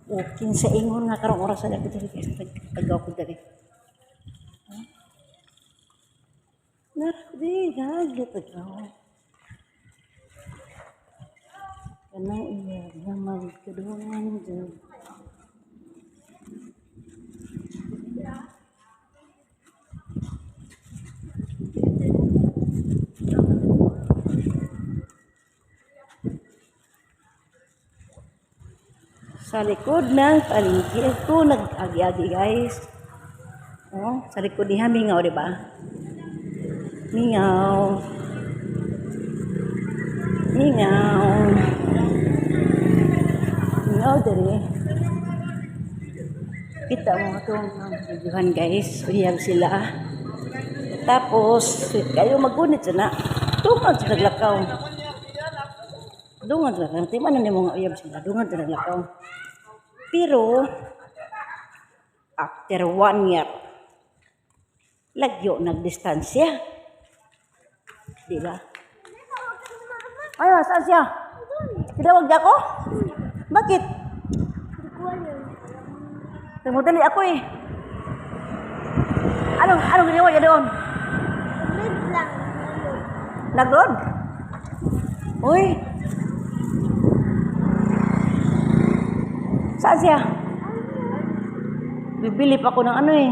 O, kinsa ingon nga karong oras na ko diri, guys. Nagtagaw ko diri. Ha? Nara ko diri, nagtagaw. Kanang iya nga magkadungan dyan. Sa likod ng palengke ako nag-agi-agi, guys. Oh, sa likod niya mingaw, di ba? Mingaw. Mingaw. Mingaw diri. Kita mo itong videohan, guys. Uyab sila. Tapos, kayo magunit na. Dungan sa naglakaw. Dungan sa naglakaw. Timan na ni mga uyab sila. Dungan sa naglakaw. Pero, after one year, lagyo nagdistansya. Di ba? Ay, saan siya? Tinawag niya ako? Bakit? Hindi ko alam. Nagmadali ako eh. Anong ginawa niya doon? Red lang. Ano? Nag-load? Uy! Saan siya? Bibili pa ako ng ano eh.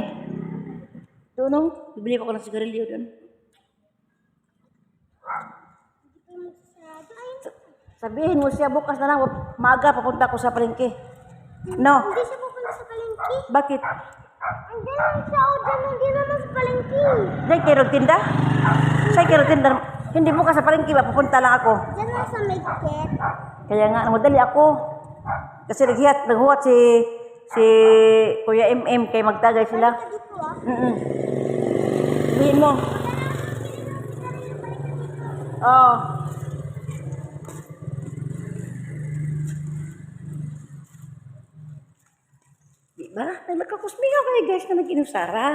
Doon no? Bibili pa ako ng sigarilyo doon. Hindi pa magsasarado. Ay, Sabihin mo siya bukas na lang, maaga papunta ko sa palengke. No. hindi siya pupunta sa palengke. Bakit? Andiyan lang siya. O, dyan hindi naman sa palengke. Diyan kayo tinda? Saan kayo tinda? Hindi bukas sa palengke ba? Pupunta lang ako. Diyan lang sa market. Kaya nga, madali ako. Kasi naghuwat si Kuya MM kay magtagay sila. Balik ka dito ah. Sabihin mo. Oo. Di ba? Nagkakusmingaw kayo, guys, na nag-inusara.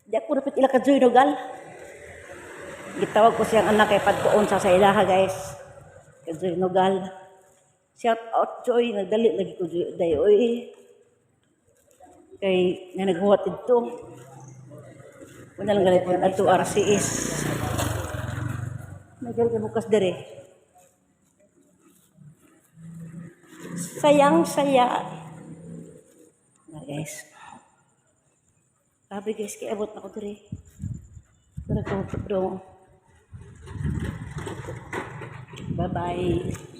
Di ako dapat ila ka Joy Nogal. Gitawag ko siyang anak kay pagtuon sa ilaha, guys. Kay Joy Nogal. Shout out Joy, nagdali lagi ko Joy day oy. Kay nga naghuwat didto. Wala lang galit po ato RCS. May galit bukas dere. Sayang saya. Na guys. Sabi guys, kay abot na ko dere. Pero ko. Bye-bye.